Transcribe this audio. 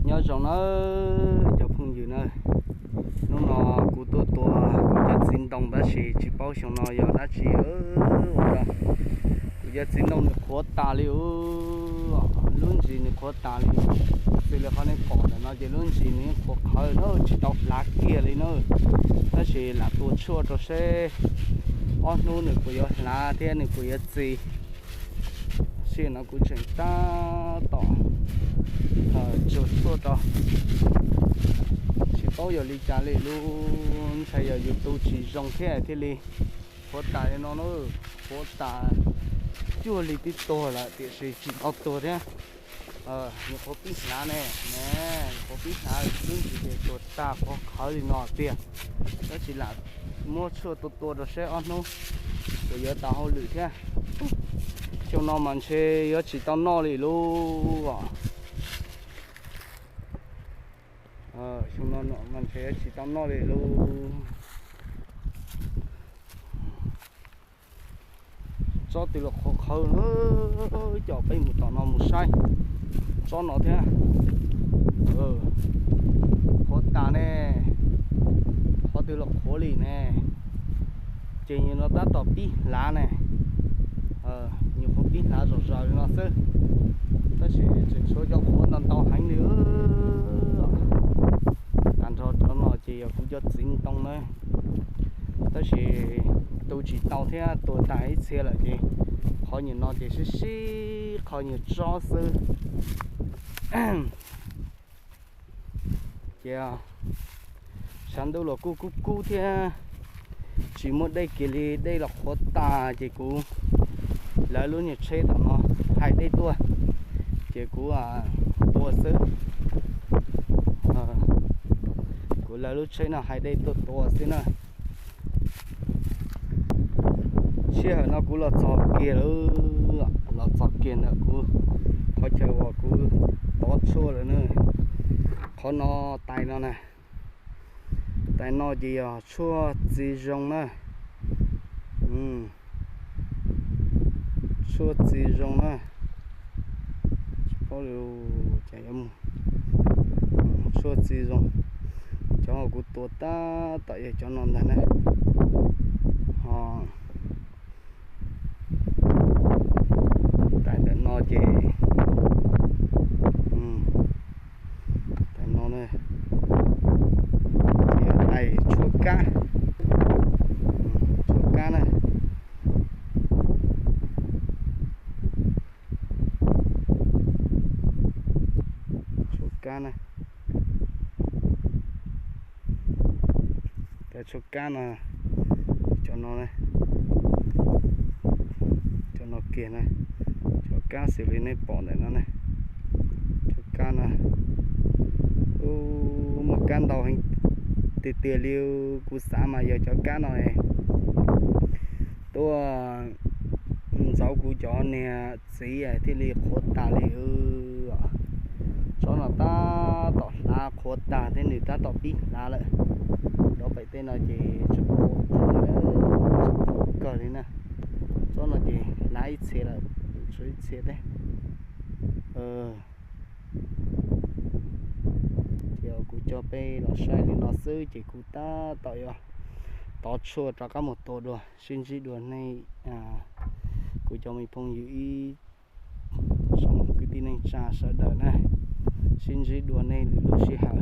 Nyob zoo nawb cov phooj ywg na, hnub no kuv tuaj tua kuv cov txiv ntoo tab sis tsis paub xyoo no yog dab tsi ua rau kuv cov txiv ntoo nws qhuav tas li. Lub ntsis nws qhuav tas li, xws li qhov nej pom ntawm no ces lub ntsis nws qhuav qhawv na, tsis tau hlav kiag li na. Tab sis lam tua tshuaj rau seb ob hnub nws puas yuav hlav thiab nws puas yuav txi. Sij hawm no kuv tseem tab tom tsuag tshuaj rau, tsis paub yog li cas li lub, ntshai yog yus tu tsis zoo thiab thiaj li qhuav tas li no na. Qhuav tas cuag li twb tuag lawm tiam sis tsis tau tuag thiab. Nws qhuav pib hlav ne, nws qhuav pib hlav, lub ntsis ces tuag tag qhuav qhawv li no tiag. Tab sis lam muab tshuaj tua tua rau seb ob hnub puas yuav tau hauj lwm thiab. Xyoo no mas ntshe yuav tsis tau noj li lub. Xyoo no mas ntshe yuav tsis tau noj li lub. Tsob twg los qhuav qhawv na, coj peb mus tom no mus saib tsob no thiab. Qhuav tas ne, qhov twg los qhuav li ne, ces nws no tab tom pib hlav ne. Nws qhuav pib hlav zom zaws li no xwb, tab sis tseem tshuav cov qhuav ntau ntau heev li. Tag nrho cov no ces yog kuv cov txiv ntoo na, tab sis tu tsis tau thiab tua tag ib txhia lawm ces qhov nyuam no ces sib sib qhov nyuam tsob xwb. Ces sab ntuj los kuj kub kub thiab, tsis muaj dej kiag li, dej los qhuav tas ces kuv lawv lub niag tsheb tom no hais dej tuaj, ces kuv tua xwb. Kuv lawv lub tsheb no hais dej tuaj tua xwb na. Sij hawm no kuv los txog kiag lawm, los txog kiag ntawm kuv qhov chaw uas kuv tov tshuaj lawm na. Qhov no, tais no na, tais no ces yog tshuaj txiv zoo na. Tshuaj txiv zoo na, tsis paub li cas yuav mus. Tshuaj txiv zoo, cov kuv tua tab tom yog cov no ntag na. Ho tais ntawm no ces, tais no ces yog tais tshuaj kab, tshuaj kab na. Tshuaj kab na, tais tshuaj kab no, cov no, cov no kiag na, tshuaj kab xws li nej pom ntawm no na, tshuaj kab na. Ub, muaj kab ntau heev tiag tiag li, kuv xav mas yog cov kab no tuaj ntxauv kuv cov niag txiv thiaj li qhuav tas li. Tsob no tab tom hlav qhuav tag thiab nws tab tom pib hlav lawm. Dov pem tej no ces tseem qhuav kawg li na. Tsob no ces hlav ib txhia lawm, tshuav ib txhia thiab. Ces kuv coj peb los saib li no xwb ces kuv tab tom yuav tov tshuaj rov qab mus tua dua, sib ntsib dua nej kuv cov me phooj ywg ib tsoom kwv tij neej tsa sawv daws na, sib ntsib dua nej lwm lub sij hawm.